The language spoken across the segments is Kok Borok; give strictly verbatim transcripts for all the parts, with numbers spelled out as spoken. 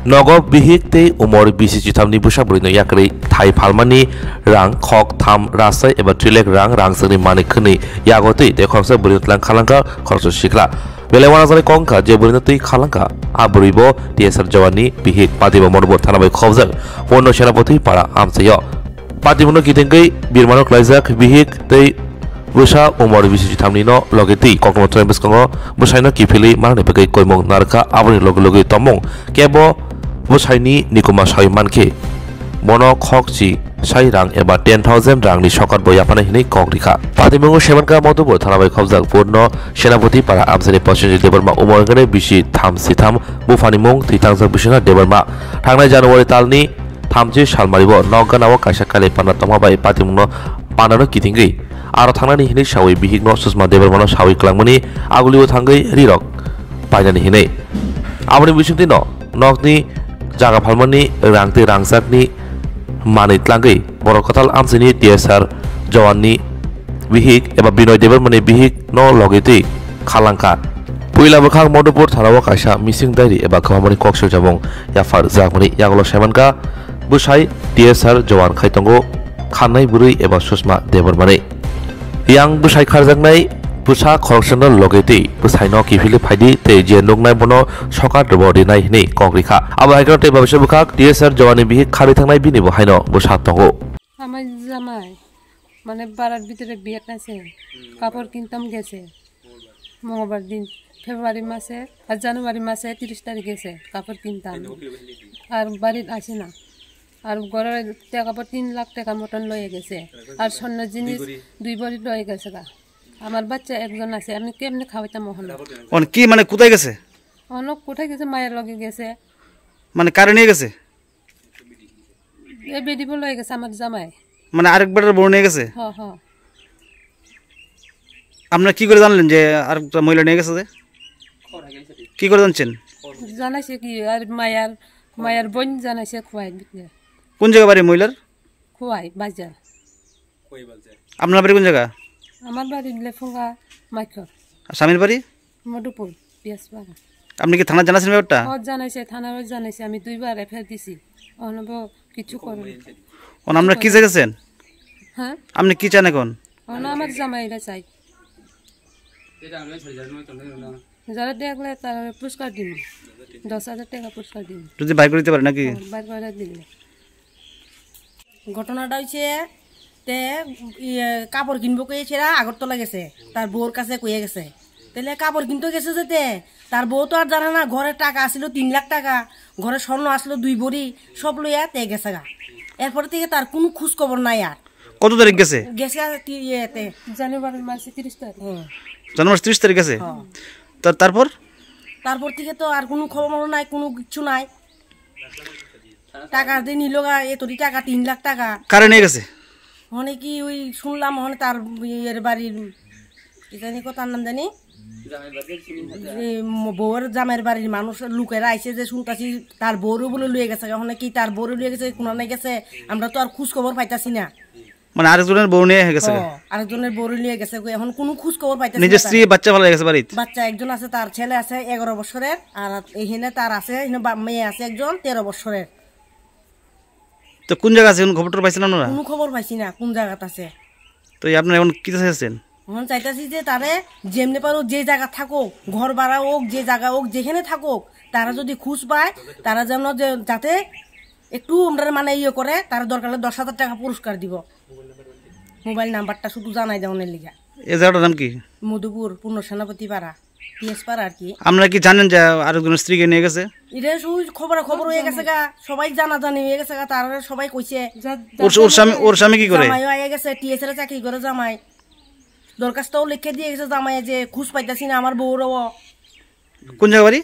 Nogo bihik tei umor bisi chithamni bwsa bwrwino yakarwi thai phalmani rang khok tham rasai eba trilek rang rangchakni manwi khwnwi yago twi tei khoroksa bwrwino tlang khalangkha khoroksa sikla. Belai uanajaknai kok wngkha je bwrwino twi khalangkha a bwrwibo T S R Jawanni bihik Patibo Modopur thana bai khobjak Purno Senapati para amchaio. Patimungno kitingwi birmano klaijak bihik tei bwsa umor bisi chithamni no loge twi koktwma thani bwskango bwsaino kiphilwi manani bagwi koimung narwkha, aboni loge loge tongmung kebo bwsaini nikuma sawi mankhe bono khokchi sai rang eba ten thousand rangni sokat bo yaphanai hinwi kok rikha. Patimungo Semanka Modopur thana bai khobjak Purno Senapati para amchaini Prosenjit Debbarma umor wngkhe bisi tham sitham, buphani mung twi tangjak Biswanath Debbarma. Thangnai January talni thamchi salmaribo nok ganao kaisa kailai panda tongma bai patimungno pandano kitingwi aro thangnani hinwi sawi bihikno Sushma Debbarmano sawi kwlangmani agulio thangwi rirok painani hinwi. Aboni bisingtwino nokni jaga phalmani rang tei rangchakni manwi tlangwi borok kwtal amchaini T S R Jawanni bihik eba Binoy Debbarmani bihik no logi twi khalangkha. Puila bwkhak Modopur tharao kaisa missing diary eba kwmamani kok swijamung yapharjakmani yagulo saimankha bwsai T S R Jawan khai tongo kharnai bwrwi eba Sushma Debbarmani. Yang bwsai kharjaknai bwsa khoroksano logi twi bwsaino kiphilwi phaidi tei je nuknai bono sokat rwbo rinai hinwi kok rikha. Abo hai kheno tei babisa bwkhak T S R Jawanni bihik kharwi thangnai bini bo haino bwsa tongo. আমার জামাই মানে বাড়ির ভিতরে বিয়েত আছে, কাপড় কিনতাম গেছে মঙ্গলবার দিন, ফেব্রুয়ারি মাসে আর জানুয়ারি মাসে তিরিশ তারিখ গেছে কাপড় কিনতাম, আর বাড়িত আসে না। আর ঘরে টাকা পর তিন লাখ টাকা মতন লয়ে গেছে, আর স্বর্ণ জিনিস দুই ভরি লয়ে গেছে গা। আমার বাচ্চা একজন আছে, আমি কেমনে খাওয়াইতাম ওখানে? অন কি মানে কোথায় গেছে? অনক কোথায় গেছে? মায়ের লগে গেছে। মানে কারে নিয়ে গেছে? এ বেডিবো লয়ে গেছে আমার জামাই। মানে আরেক বেটার বউ নিয়ে গেছে? হ, হ। আপনারা কি করে জানলেন যে আরেকটা মহিলা নিয়ে গেছে যে? কি করে জানছেন? জানাইছে কি আর মায়ার, মায়ার বোন জানাইছে খোয়াই বিকে। কোন জায়গা বাড়ি মহিলার? খোয়াই বাজার। আপনার বাড়ি কোন জায়গা? আমার বাড়ি লেফুঙ্গা মাইকর। আর স্বামীর বাড়ি? মধুপুর, পিয়াসপাড়া। আপনি কি থানায় জানাচ্ছেন ব্যাপারটা? ও জানাইছে, থানায় জানাইছে, আমি দুইবার এফআইআর দিছি। অনব কিছু করে না। অন আপনারা কি চাইছেন? হ্যাঁ? আপনি কি চান এখন? অন আমার জামাইরা চাই। যারা দেখলে তার পুরস্কার দিন, দশ হাজার টাকা পুরস্কার দিন। যদি বাইর করে দিতে পারে নাকি? হ্যাঁ, বাইর করে দিলে। ঘটনাটা হইছে, তে, ইয়ে, কাপড় কিনবো কইয়া ছেড়া আগরতলা গেছে, তার বউর কাছে কইয়া গেছে। তাহলে কাপড় কিনতে গেছে যে তে, তার বউ তো আর জানে না, ঘরে টাকা আছিল তিন লাখ টাকা, ঘরে স্বর্ণ আছিল দুই ভরি, সব লইয়া তে গেছে গা। এরপরে থেকে তার কোনো খোঁজ খবর নাই আর। কত তারিখ গেছে? গেছে আর তি-, ইয়েতে। জানুয়ারির মাসে তিরিশ তারিখ। হুম। জানুয়ারি তিরিশ তারিখ গেছে? হ্যাঁ। তার, তারপর? তারপর থেকে তো আর কোনো খবর নাই, কোনো কিচ্ছু নাই। টাকা দিয়ে নিল গা, এতটি টাকা, তিন লাখ টাকা। কারে নিয়ে গেছে? মানে কি ওই শুনলাম, মানে তার ইয়ের বাড়ির, কি জানি কো তার নাম জানি? এই ম-, বউয়ের জামাইয়ের বাড়ির মানুষ লোকেরা আইছে যে শুনতাছি, তার বউরও বলে লইয়া গেছে গা। মানে কি তার বউরও লইয়া গেছে, কোনানে গেছে, আমরা তো আর খোঁজ খবর পাইতাছি না। মানে আরেকজনের বউ নিয়ে গেছে গা? হ্যাঁ, আরেকজনের বউ নিয়ে গেছে গা। এখন কোনো খোঁজ খবর পাইতাছি না নিজের তার। স্ত্রী বাচ্চা ফালা গেছে বাড়িতে? বাচ্চা একজন আছে, তার ছেলে আছে এগারো বছরের, আর এখানে তার আছে, এখানে বা-, মেয়ে আছে একজন তেরো বছরের। তো কোন জায়গা আছে, কোনো খবর টবর পাইছেন আপনারা? কোনো খবর পাইছি না, কোন জায়গাত আছে। তো এই আপনারা এখন কি চাইছেন? এখন চাইতাছি যে তারে যেমনি পারো যে জায়গা থাকো, ঘর ভাড়া হোক, যে জায়গা হোক, যেখানে থাকো, তারা যদি খুঁজ পায়, তারা যেন যে, যাতে একটু আমরা মানে ইয়ে করে, তার দরকার হলে দশ হাজার টাকা পুরস্কার দিব। মোবাইল নাম্বারটা শুধু জানাই দেওয়ানের লিগা। এ জায়গাটার নাম কি? মধুপুর, পূর্ণ সেনাপতি পাড়া। পিএস পাড়া আর কি। আপনারা কি জানেন যে আরেকজনের স্ত্রীকে নিয়ে গেছে? এটা সব খবরা খবর হয়ে গেছে গা, সবাই জানাজানি হয়ে গেছে গা, তারা সবাই কইছে। যা-, ওর, ওর স্বামী, ওর স্বামী কি করে? জামাইও আইয়া গেছে, টিএসএল এ চাকরি করে জামাই। দরখাস্তও লিখে দিয়ে গেছে জামাই যে খুঁজ পাইতাছি না আমার বউরও। কোন জায়গা বাড়ি?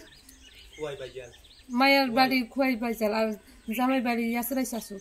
মায়ের বাড়ি খুয়াই বাইজাল আর জামাই বাড়ি ইয়াসরাই শাশু।